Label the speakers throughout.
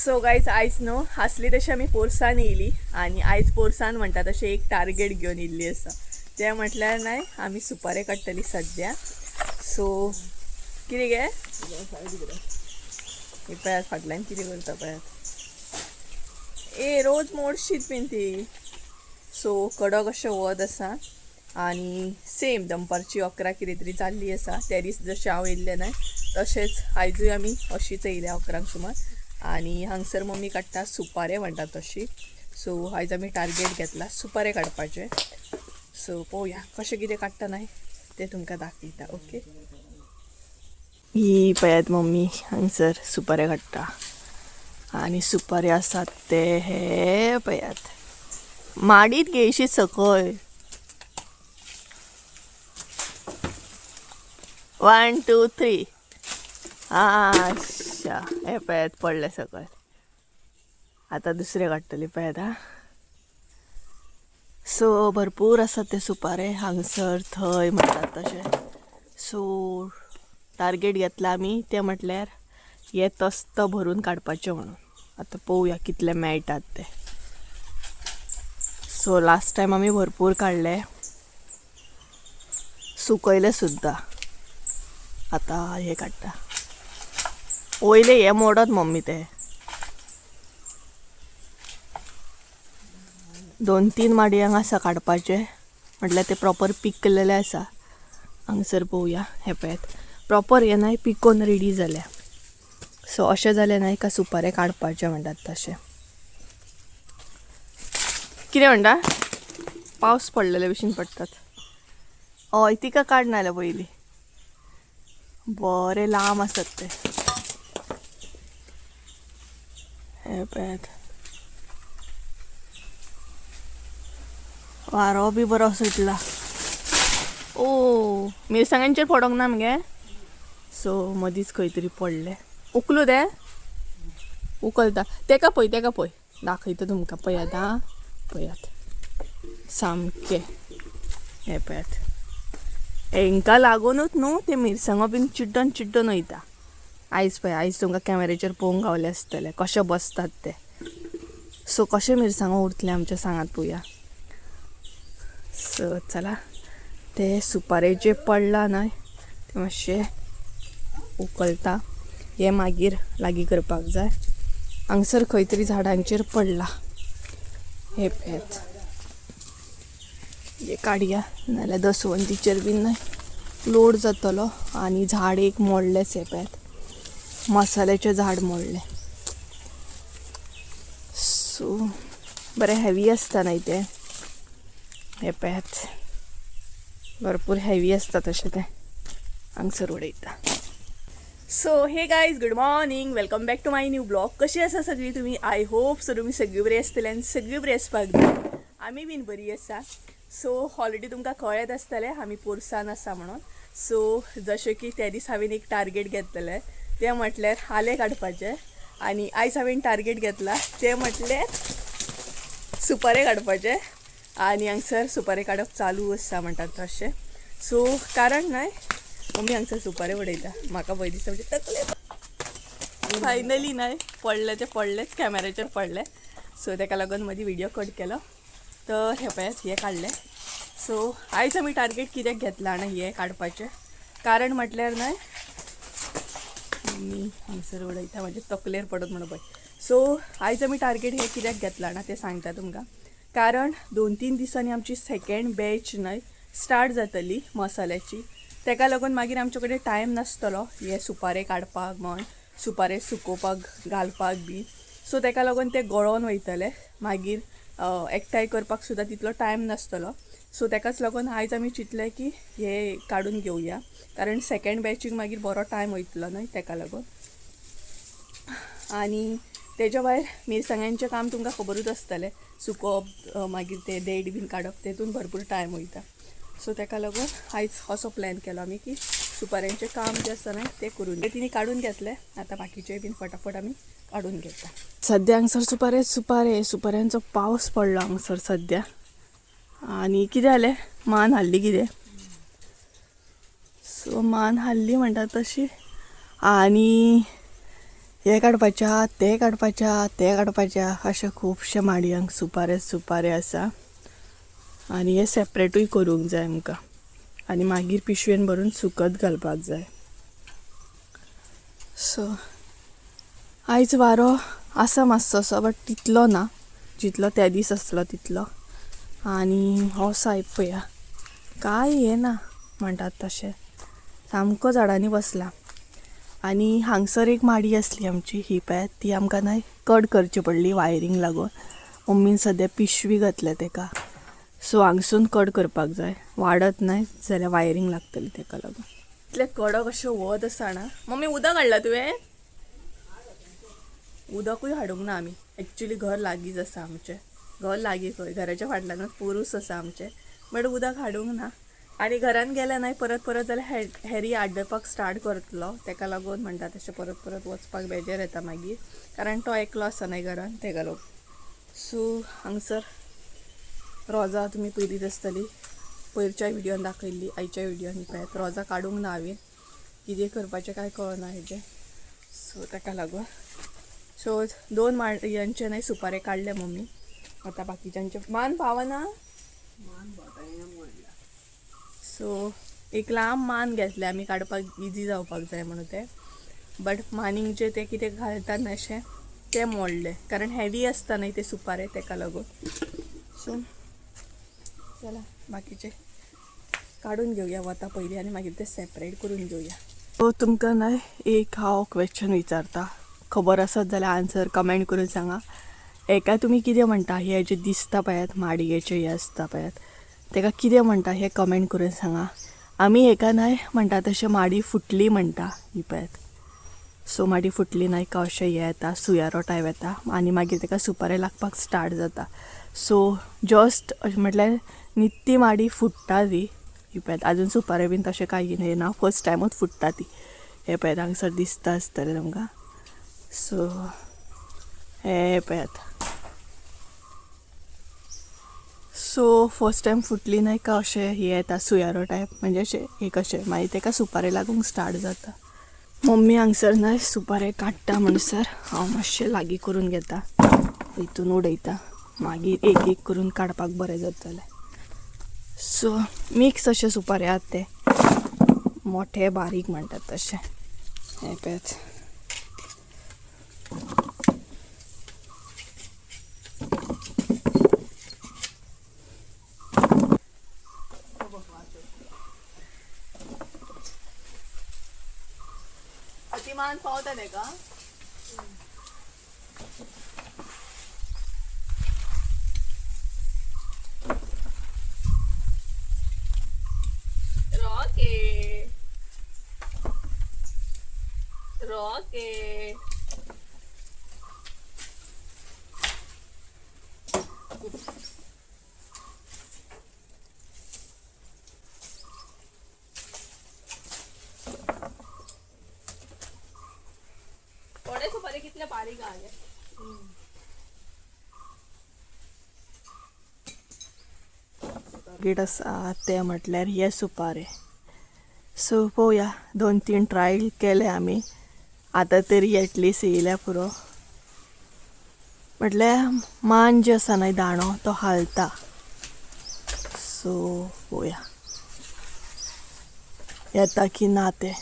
Speaker 1: So guys आयज न्हू आसली तशी आमी पोरसान येयली आनी आयज पोरसान म्हणटा तशें एक टार्गेट घेवन येयल्ली आसा. तें म्हटल्यार न्हय आमी सुपारे काडटली सद्या. सो कितें गे हे पळयात फाटल्यान कितें करता पळयात. ए रोज मोडशीत बीन ती. सो कडक अशें वत आसा आनी सेम दनपारची 11 कितें तरी जाल्ली आसा. त्या दीस जशें हांव येयल्लें न्हय तशेंच आयजूय आमी अशीच येयल्या 11 सुमार. आनी हांगसर मम्मी काडटा सुपारे म्हणटात तशी. सो आयज आमी टार्गेट घेतला सुपारे काडपाचे. सो पळोवया कशें कितें काडटा न्हय तें तुमकां दाखयता. ओके, ही पळयात मम्मी हांगसर सुपारे काडटा आनी सुपारे आसात ते हे पळयात. माडीत घेयशी सकयल. 1 2 3. अच्छा हे पळयात पडले सकयल. आतां दुसरे काडटली पळयात. हा सो भरपूर आसात ते सुपारे हांगसर थंय म्हणटात तशें. सो टार्गेट घेतला आमी तें म्हटल्यार हे तस्त भरून काडपाचें म्हणून. आतां पळोवया कितले मेळटात ते. सो लास्ट टायम आमी भरपूर काडले, सुकयले सुद्दां. आतां हे काडटा वयले हे मोडत मम्मी ते. 2-3 माडयांक आसा काडपाचे, म्हटल्यार ते प्रॉपर पिकलेले आसा. हांगसर पळोवया. हे पळयात प्रॉपर हे न्हय पिकोवन रेडी जाल्या. सो अशें जालें न्हय का सुपारे काडपाचे म्हणटात तशें. कितें म्हणटा? पावस पडलेले भशेन पडटात. हय तिका काड नाजाल्यार पयलीं. बरे लांब आसात ते. हे पळयात वारो बी बरो सुटला. ओ मिरसांगांचेर पडोंक ना मगे. सो मदींच खंय तरी पडले. उकलू ते उकलता तेका पळय, तेका पळय दाखयता तुमकां. पळयात आं, पळयात सामकें. हे पळयात हेंकां लागूनच न्हू ते मिरसांगो बीन चिड्डोन चिड्डोन वयता. आयज पळय, आयज तुमकां कॅमेरेचेर पळोवंक गावले आसतले कशे बसतात ते. सो कशे मिरसांगो उरतले आमच्या सांगात पळोवया. सो चला ते सुपारे जे पडला न्हय ते मातशे उकलता. हे मागीर लागीं करपाक जाय. हांगसर खंय तरी झाडांचेर पडला. हे पळयात हे काडया नाजाल्यार दसवंतीचेर बीन न्हय लोड जातलो. आनी झाड एक मोडलेंच. हे पळयात मसाल्याचें झाड मोडलें. सो बरें हेवी आसता न्हय तें. हे पळयात भरपूर हेवी आसता तशें तें. हांगसर उडयता. So hey guys, good morning, welcome back to my new blog. कशी आसा सगळीं तुमी? I hope so तुमी सगळीं बरी आसतली आनी सगळीं बरी आसपाक जाय. आमी बीन बरी आसा. सो ऑलरेडी तुमकां कळ्ळेंच आसतलें आमी पोरसान आसा म्हणून. सो जशें की त्या दीस हांवें एक टार्गेट घेतलेलें तें म्हटल्यार आलें काडपाचें. आनी आयज हांवें टार्गेट घेतला तें म्हटल्यार सुपारे काडपाचे. आनी हांगसर सुपारे काडप चालू आसा म्हणटात तशें. सो कारण न्हय मम्मी हांगसर सुपारे उडयता, म्हाका भंय दिसता म्हणजे तकले. फायनली न्हय पडले ते पडलेच, कॅमेराचेर पडले. सो तेका लागून मदीं व्हिडियो कट केलो. तर हे पळयात हे काडले. सो आयज आमी टार्गेट कित्याक घेतला आनी हे काडपाचें कारण म्हटल्यार न्हय मम्मी हांगसर उडयता म्हाजे तकलेर पडत म्हणून पळय. सो आयज आमी टार्गेट हे कित्याक घेतला ना तें सांगता तुमकां. कारण 2-3 दिसांनी आमची सेकेंड बॅच न्हय स्टार्ट जातली मसाल्याची. तेका लागून मागीर आमचे कडेन टायम नासतलो हे सुपारे काडपाक म्हण, सुपारे सुकोवपाक घालपाक बी. सो तेका लागून ते गळोन वयतले. मागीर एकठांय करपाक सुद्दां तितलो टायम नासतलो. सो तेकाच लागून आयज आमी चिंतलें की हे काडून घेवया, कारण सेकेंड बॅचीक मागीर बरो टायम वयतलो न्हय तेका लागून. आनी तेज्या भायर मिरसांगांचें काम तुमकां खबरूच आसतलें, सुकोवप मागीर ते देड बीन काडप, तेतून भरपूर टायम वयता. सो तेका लागून आयज असो प्लॅन केलो आमी की सुपाऱ्यांचें काम जें आसा न्हय तें करून तिणी काडून घेतलें. आतां बाकीचें बीन फटाफट आमी काडून घेता. सद्या हांगसर सुपारे सुपारे सुपाऱ्यांचो पावस पडलो हांगसर सद्या. आनी कितें जालें, मान हाडली कितें. सो मान हाडली म्हणटा तशी. आनी हे काडपाचे आहा, ते काडपाचे आहा, ते काडपाचे आहा, अशे खुबशे माडयांक सुपारे सुपारे आसा. आनी हे सेपरेटूय करूंक जाय आमकां आनी मागीर पिशवेन भरून सुकत घालपाक जाय. सो आयज वारो आसा मातसोसो, बट तितलो ना जितलो त्या दीस आसलो तितलो. आनी हो सायब पळया काय हें ना म्हणटात तशें, सामको झाडांनी बसला. आनी हांगसर एक माडी आसली आमची ही पळयात, ती आमकां न्हय कट करची पडली वायरींग लागून. मम्मीन सद्या पिशवी घातल्या तेका, सो हांगसून कट करपाक जाय, वाडत न्हय जाल्यार वायरींग लागतली तेका लागून. इतलें कडक अशें वत आसा ना. मम्मी उदक हाडलां तुवें? उदकूय हाडूंक ना आमी. एक्चुली घर लागींच आसा आमचें, घर लागीं खंय घराच्या फाटल्यानूच पोरूस आसा आमचें, बट उदक हाडूंक ना. आनी घरान गेलें न्हय परत परत जाल्यार हॅरी आड्डपाक स्टार्ट करतलो, तेका लागून म्हणटा तशें परत परत वचपाक बेजार येता मागीर, कारण तो एकलो आसा न्हय घरान तेका लागून. सो हांगसर रोजां तुमी पयलींच आसतली, पयरच्या व्हिडियोन दाखयल्ली, आयच्या व्हिडियोन पळयात. रोजां काडूंक ना हांवें, कितें करपाचें कांय कळना हेजें, सो तेका लागून. सो 2 माडयांचे न्हय सुपारे काडले मम्मी, आतां बाकीच्यांचे मान पावना. सो एक लांब मान घेतले आमी काडपाक इजी जावपाक जाय म्हणून ते, बट मानीक जे ते कितें घालतात न्हय अशें ते मोडले, कारण हेवी आसता न्हय ते सुपारे तेका लागून. सो चला बाकीचे काडून घेवया वता पयलीं आनी मागीर ते सेपरेट करून घेवया. सो तुमकां न्हय एक हांव क्वेश्चन विचारता, खबर आसत जाल्यार आन्सर कमेंट करून सांगा. एका तुमी कितें म्हणटा, हे जे दिसता पळयात माडयेचे हे आसता पळयात, तेका कितें म्हणटा हें कमेंट करून सांगा. आमी हेका न्हय म्हणटा तशें माडी फुटली म्हणटा ही पळयात. सो माडी फुटली न्हय का अशें हें येता, सुयारो टायप येता आनी मागीर तेका सुपारे लागपाक स्टार्ट जाता. सो जस्ट अशें म्हटल्यार नित्ती माडी फुट्टा ती ही पळयात, आजून सुपारे बीन तशें कांय येना, फर्स्ट टायमूच फुट्टा ती. हें पळयात हांगसर दिसता आसतलें तुमकां. सो हें पळयात, सो फर्स्ट टायम फुटली न्हय का अशें हें येता सुयारो टायप, म्हणजे अशें एक अशें मागीर तेका सुपारे लागूंक स्टार्ट जाता. मम्मी हांगसर न्हय सुपारे काडटा म्हणसर हांव मातशें लागीं करून घेता, हितून उडयता, मागीर एक एक करून काडपाक बरें जातलें. सो मिक्स अशे सुपारे आहात ते, मोठे बारीक म्हणटात तशें. हें पळयात, मान पावता तेका. रॉकेट रॉकेट थोडे सुपारे कितले बारीक आले. गेट आसा ते म्हटल्यार हे सुपारे. सो पळोवया, 2-3 ट्रायल केले आमी, आतां तरी एटलिस्ट येयल्या पुरो. म्हटल्यार मान जे आसा न्हय दाणो तो हालता. सो पळोवया येता की ना ते.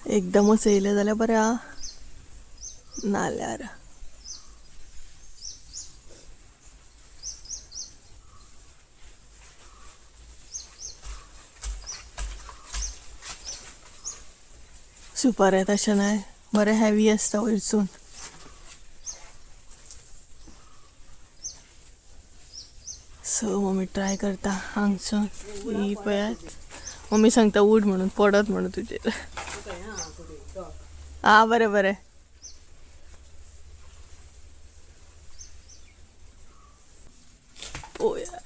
Speaker 1: एकदमच येयलें जाल्यार बरें आहा, नाल्यार सुपारे तशें न्हय बरें हेवी आसता वयरसून. सो मम्मी ट्राय करता हांगसून, ही पळयात मम्मी सांगता उड म्हणून, पडत म्हणून तुजेर. आ बरें बरें.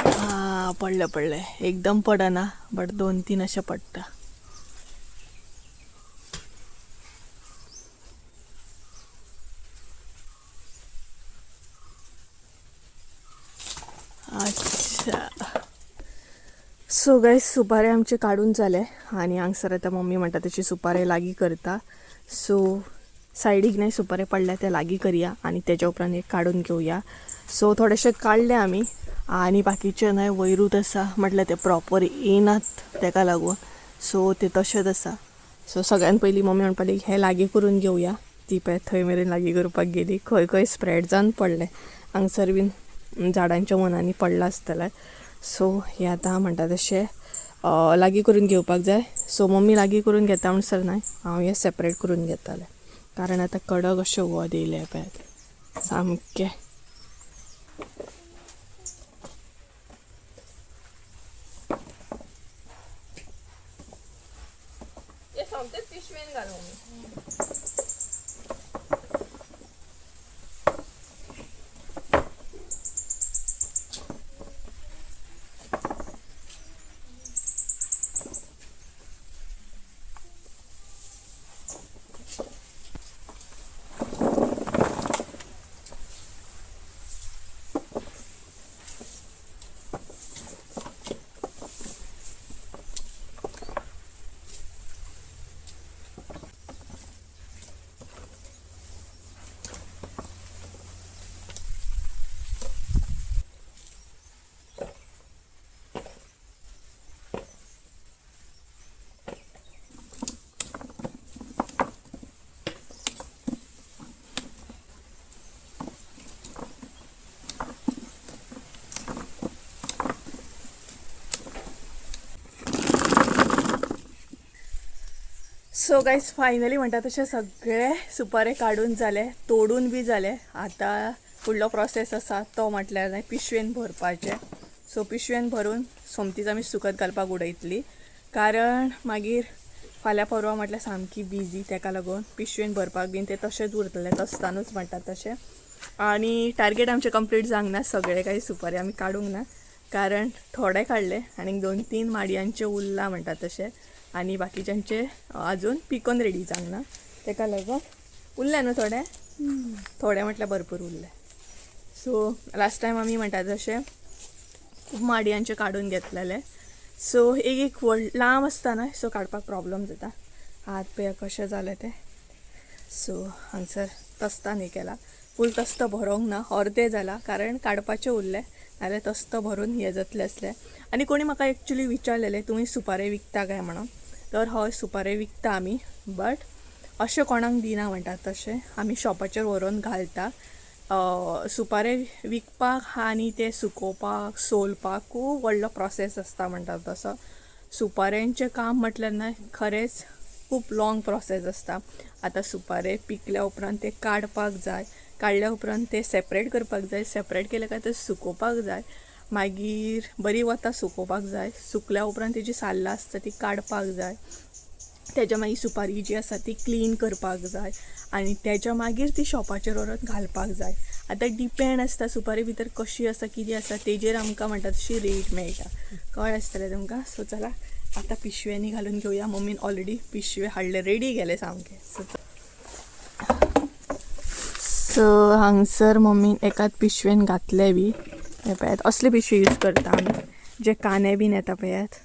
Speaker 1: आ पडलें पडलें, एकदम पडना बट 2-3 अशें पडटा. अच्छा सो गायज सुपारे आमचे काडून जाले आनी हांगसर आतां मम्मी म्हणटा तशी सुपारे लागीं करता. सो सायडीक न्हय सुपारे पडल्या ते लागीं करया आनी तेज्या उपरांत एक काडून घेवया. सो थोडेशे काडले आमी आनी बाकीचे न्हय वयरूच आसा, म्हटल्यार ते प्रॉपर येनात तेका लागून. सो ते तशेंच आसा. सो सगळ्यान पयलीं मम्मी म्हणपाक लागली हें लागीं करून घेवया. ती पळय थंय मेरेन लागीं करपाक गेली, खंय खंय स्प्रेड जावन पडलें हांगसर बीन झाडांच्या मनांनी पडलां आसतलें. सो हें आतां म्हणटा तशें लागीं करून घेवपाक जाय. सो मम्मी लागीं करून घेता म्हणसर न्हय हांव हें सेपरेट करून घेतालें, कारण आतां कडक अशें वत येयलें पळयात सामकें. सोमतेच पिशवेन घाल mummy. So guys finally म्हणटा तशें सगळे सुपारे काडून जाले, तोडून बी जाले. आतां फुडलो प्रोसेस आसा तो म्हटल्यार न्हय पिशवेन भरपाचें. सो पिशवेन भरून सोमतीच आमी सुकत घालपाक उडयतली, कारण मागीर फाल्यां परवां म्हटल्यार सामकी बिजी, तेका लागून पिशवेन भरपाक बीन ते तशेंच उरतलें तसतानूच म्हणटात तशें. आनी टार्गेट आमचें कंप्लीट जावंक ना, सगळे कांय सुपारे आमी काडूंक ना, कारण थोडे काडले आनी 2-3 माडयांचे उरला म्हणटात तशें, आनी बाकीच्यांचे अजून पिकोन रेडी जावंक ना, तेका लागून उरले न्हू थोडे थोडे म्हटल्यार भरपूर उरले. सो लास्ट टायम आमी म्हणटा तशें खूब माडयांचे काडून घेतलेले. सो एक एक व्हड लांब आसता न्हय, सो काडपाक प्रॉब्लम जाता. हात पळय कशें जालें तें. सो हांगसर तस्तान हें केला, फूल तस्त भरोंक ना, अर्दें जाला, कारण काडपाचें उरलें, नाल्यार तस्त भरून हें जातलें आसलें. आनी कोणी म्हाका एक्चुली विचारलेलें तुमी सुपारे विकता काय म्हणून, तर हय सुपारे विकता आमी, बट अशें कोणाक दिना म्हणटात तशें आमी शॉपाचेर व्हरून घालता. सुपारे विकपाक आनी ते सुकोवपाक सोलपाक खूब व्हडलो प्रोसेस आसता म्हणटात तसो. सुपाऱ्यांचें काम म्हटल्यार न्हय खरेंच खूब लॉंग प्रोसेस आसता. आतां सुपारे पिकल्या उपरांत ते काडपाक जाय, काडल्या उपरांत ते सेपरेट करपाक जाय, सेपरेट केले काय ते सुकोवपाक जाय, मागीर बरी वता सुकोवपाक जाय, सुकल्या उपरांत तेजी साल्लां आसता ती काडपाक जाय, तेज्या मागीर सुपारी जी आसा ती क्लीन करपाक जाय आनी तेज्या मागीर ती शॉपाचेर व्हरोन घालपाक जाय. आतां डिपेंड आसता सुपारी भितर कशी आसा कितें आसा तेजेर आमकां म्हणटा तशी रेट मेळटा, कळ्ळें आसतलें तुमकां. सो चला आतां पिशव्यांनी घालून घेवया. मम्मीन ऑलरेडी पिशवे हाडले, रेडी गेले सामके. सो हांगसर मम्मीन एकाच पिशवेन घातले बी. हे पळयात असले पिशवी यूज करता आमी, जे कांदे बीन येता पळयात,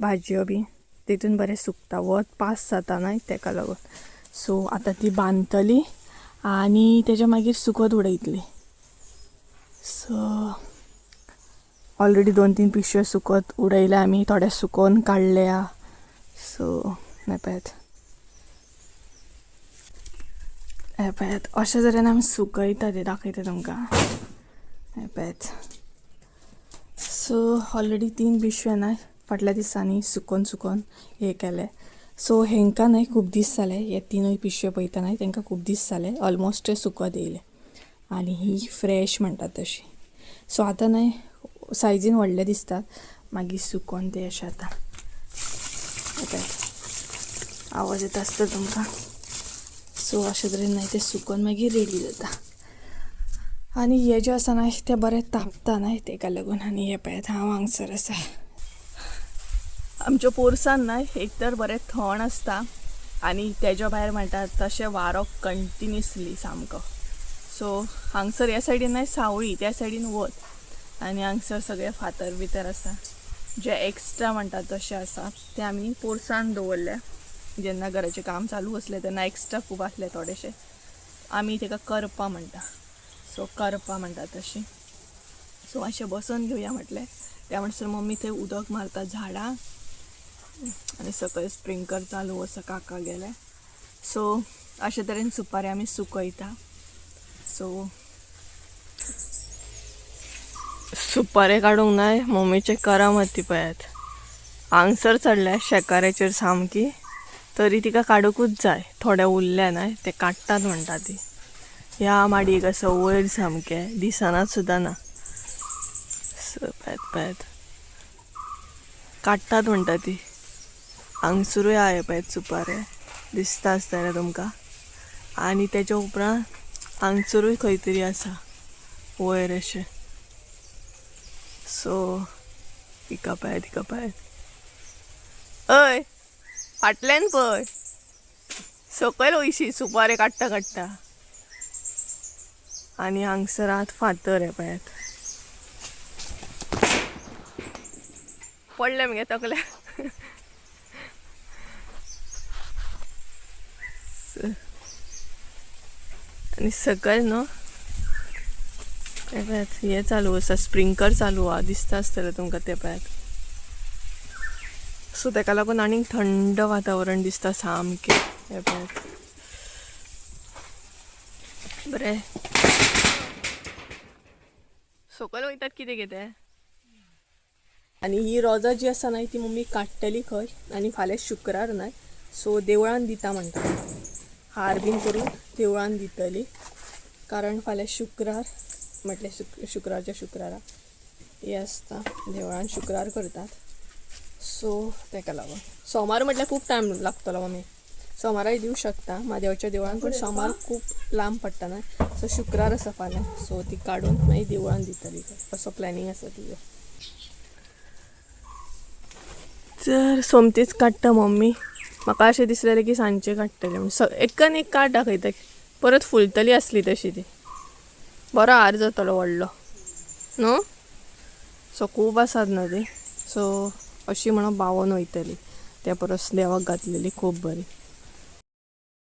Speaker 1: भाजयो बी, तितून बरें सुकता, वत पास जाता न्हय तेका लागून. सो आतां ती बांदतली आनी तेज्या मागीर सुकत उडयतली. सो ऑलरेडी 2-3 पिशव्यो सुकत उडयल्या आमी, थोडे सुकोवन काडल्या. सो हे पळयात, हे पळयात अशें तरेन आमी सुकयता ते दाखयता तुमकां. हे पळयात. सो ऑलरेडी 3 पिशव्यो न्हय फाटल्या दिसांनी सुकोवन सुकोवन हे केले. सो हेंकां न्हय खूब दीस जाले, हे 3 पिशव्यो पळयता न्हय तेंकां खूब दीस जाले, ऑलमोस्ट ते सुकत येयले आनी ही फ्रेश म्हणटात तशी. सो आतां न्हय सायजीन व्हडले दिसतात, मागीर सुकोन ते अशें जाता. आवाज येता आसता तुमकां. सो अशें तरेन न्हय ते सुकोन मागीर रेडी जाता. आनी हे जे आसा न्हय ते बरें तापता न्हय तेका लागून. आनी हे पळयात हांव हांगसर आसा. आमच्या पोरसान न्हय एक तर बरें थंड आसता आनी तेज्या भायर म्हणटात तशें वारो कंटिन्युअसली सामको. सो हांगसर ह्या सायडीन न्हय सावळी, त्या सायडीन वत, आनी हांगसर सगळे फातर भितर आसा. जे एक्स्ट्रा म्हणटात तशें आसा ते आमी पोरसान दवरले. जेन्ना घराचें काम चालू आसलें तेन्ना एक्स्ट्रा खूब आसले थोडेशे. आमी ताका करपा म्हणटा, सो करपा म्हणटा तशी. सो मातशें बसून घेवया म्हटलें. त्या म्हणसर मम्मी थंय उदक मारता झाडां आनी सकयल स्प्रिंकलर चालू आसा काका गेले. सो अशे तरेन सुपारी आमी सुकयता. सो सुपारे काडूंक नाय मम्मीचे करामती पळयात. हांगसर चडल्या शेकाऱ्याचेर सामकी, तरी तिका काडूंकूच जाय. थोडे उरले नाय ते काडटात म्हणटा ती. ह्या माडयेक आसा वयर सामकें दिसना सुद्दां ना. पळयात पळयात काडटात म्हणटा ती. हांगसरूय आहा पळयात सुपारे दिसता आसतलें तुमकां. आनी तेच्या उपरांत हांगसरूय खंय तरी आसा वयर अशें. सो हिका पळयात हिका पळयात. अय फाटल्यान पळय सकयल वयशी सुपारे काडटा काडटा. आनी हांगसर आत फातर हे पळयात पडले मगे तकल्या. आनी सकयल न्हू ते पळयात हें चालू आसा स्प्रिंकलर चालू आहा दिसता आसतलें तुमकां ते पळयात. सो ताका लागून आनीक थंड वातावरण दिसता सामकें. हें पळयात बरें सकयल वयतात कितें कितें. आनी ही रोजां जी आसा न्हय ती मम्मी काडटली खंय आनी फाल्यां शुक्रार न्हय सो देवळान दिता म्हणटा. हार बीन करून देवळान दितली कारण फाल्यां शुक्रार म्हटल्यार शुक्रारच्या शुक्रारा हें आसता देवळान शुक्रार करतात. सो ताका लागून सोमार म्हटल्यार खूब टायम लागतलो मम्मी. सोमाराय दिवं शकता म्हादेवाच्या देवळान पूण सोमार खूब लांब पडटा न्हय. सो शुक्रार आसा फाल्यां सो ती काडून मागीर देवळान दितली असो प्लॅनिंग आसा तिजें. तर सोमतीच काडटा मम्मी. म्हाका अशें दिसलेलें की सांजचें काडटलें म्हूण. एक्कान एक काड दाखयता परत फुलतली आसली तशी ती. बरो हार जातलो व्हडलो न्हू. सो खूब आसात न्हू ती. सो अशी म्हणून बावोन वयतली त्या परस देवाक घातलेली खूब बरी.